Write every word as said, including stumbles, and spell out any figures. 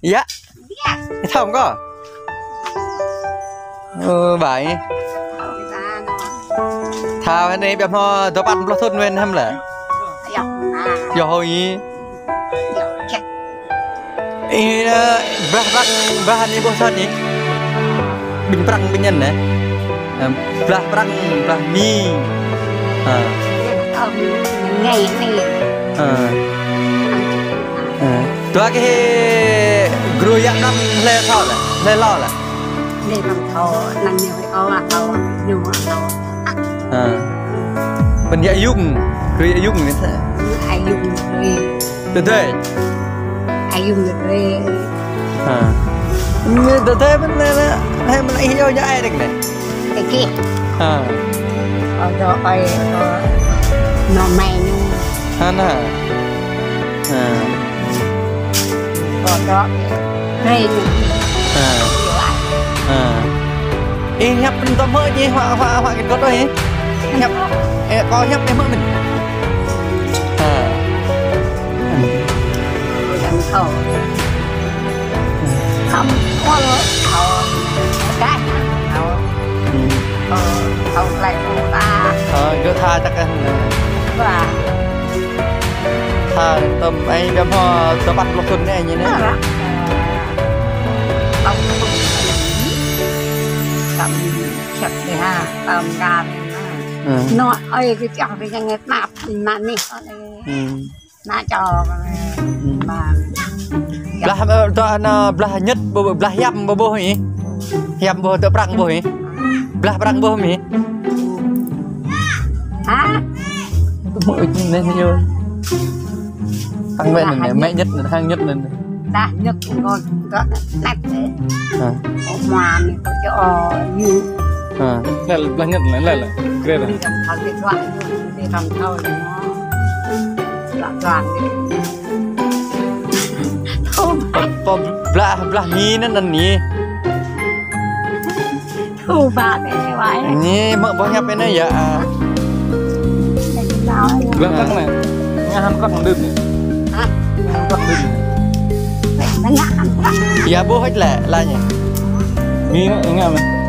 Yă. Thâo kơ. Ơ, bai. Thâo anai biă mă dua păn pluh thŭn wen hăm lĕ. Yă. Yă hôi. Ih, ơ, blah prăng, blah anai ƀuh sat ih. Ƀing prăng ƀing ñen nê. Ơ, blah prăng, blah mi. Ơ. Ơ, ngai mi. Ơ. Ơ. Dua kơ gru yă năm hlơi thâo lĕ, hlơi lo lĕ. Hlơi năm thâo, năng ñu ơ, thâo, ñu thâo. Ơ. Ƀing yă yung, gru yă yung ñu thâo. Ai yung, gru. Tơdơi. Ai yung lĕ. Ha. Ñu tơdơi mơ̆n lĕ, lĕ. Hai mơ̆n ih yua ñu ai đĕk lĕ. Tơkih. Ha. Ơ, dŏ ơi, ơ, nô mai ñu. Ha, na. Ha. Ơ, dŏ. Rei ñu. Ha. Ih, Ha. Ih, hiăp pơtô mơ̆ ñu, huă, huă, huă kơ kâo đôč ih. Hiăp, ơ, kâo hiăp ih mơ̆ mơ̆n. Ha. Yang kâo. Khăm kual kâo. Gah kâo. Ơ, kâo klai kâo ta. Ơ, gơ̆ tha čăk kơ. Wah. Tha tơm ai biă mă dua păn pluh thŭn nê ñu nê. Ơ, kâo. Kâo. Kâo. Sat dih ha, tơm gah. Ơ. Nô ơi, kơ čang kơ ñe tap na nih. Ơ. Na čô. Ơ. Blah, ơ, dŏ anai blah ñĕt, ƀu, blah hiam ƀu ƀuh ih. Hiam ƀuh dŏ prăng ƀuh ih. Blah prăng ƀuh ih. Ha? Ƀuh ih nê ñu. Hăng mĕ nê, mĕ ñĕt nê, hăng ñĕt nê. Dah ñĕt kơ dŏ nĕt. Ha. Ơ, mua mi kơ čô ñu. Ha. Lĕ, blah ñĕt lĕ, lĕ, lĕ. Kre lĕ. Đi tăm thâo đi tuă ñu, đi tăm thâo lĕ. Lăp lăng đi. Pô, pô, blah, blah mi năn năn ni. Thu ba tê wai. Ni mă boh ñăp anai yă. Blah prăng nê. Ngă hăn prăng đưm ni. Ha? Ngă hăn prăng đưm ni. Ngă hăn prăng. Yă ƀuh hĕč lĕ, lăi ñu. Mi nê, ngă mơ̆n.